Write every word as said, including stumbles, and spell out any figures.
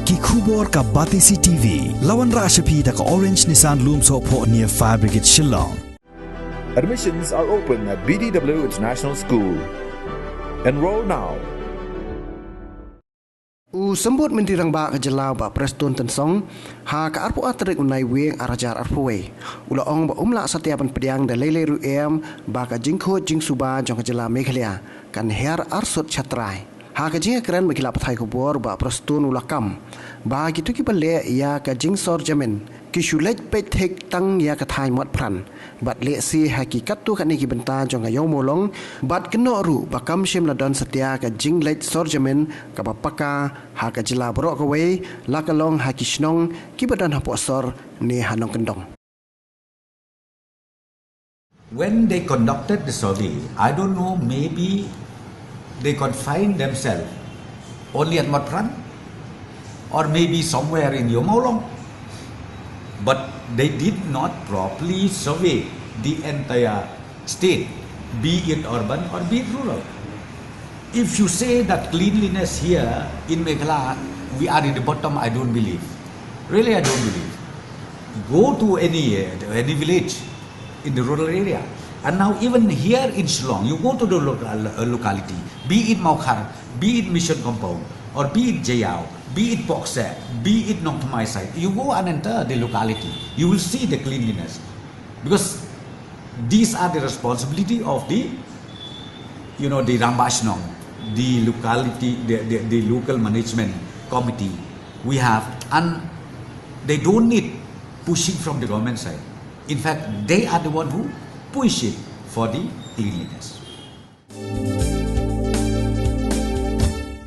Ki khubor ka Batesi T V. La wanrah sha phi da ka Orange Nissan Lumsohphoh near Fire Brigade Shillong. Admissions are open at B D W International School. Enroll now. U Symbud Myntri Rangbah ka Jylla u Bah Prestone Tynsong ha ka arphew ar tarik u Naiwieng ar hajar arphew wei u la ong ba um lah satia ban pdiang da lei lei ruh em ba ka jingkhuid jingsuba jong ka Jylla Meghalaya kan hiar arsut shatrai. Ha ka jingkren bad ki lad pathai khubor u Bah Prestone u la kam ba kito kiba leh ïa ka jingsor jamin ki shu leit peit thik tang ïa ka thaiñ Motphran bad lehse ha ki katto katne ki bynta jong ka Ïew Mawlong bad kynnoh ruh ba kam shym la don satia ka jingleit sor jamin kaba paka ha ka jylla baroh kawei, la ka long ha ki shnong kiba don hapoh sor ne ha nongkyndong. When they conducted the survey, I don't know, maybe they confined themselves only at Motphran or maybe somewhere in Ïew Mawlong. But they did not properly survey the entire state, be it urban or be it rural. If you say that cleanliness here in Meghalaya, we are in the bottom, I don't believe. Really, I don't believe. Go to any, uh, any village in the rural area. And now even here in Shillong, you go to the local, uh, locality, be it Mawkhar, be it Mission Compound, or be it Jaïaw, be it Poksaek, be it Nongthymmai side, you go and enter the locality, you will see the cleanliness. Because these are the responsibility of the, you know, the Rangbah Shnong, the locality, the, the, the local management committee we have, and they don't need pushing from the government side. In fact, they are the one who push it for the cleanliness.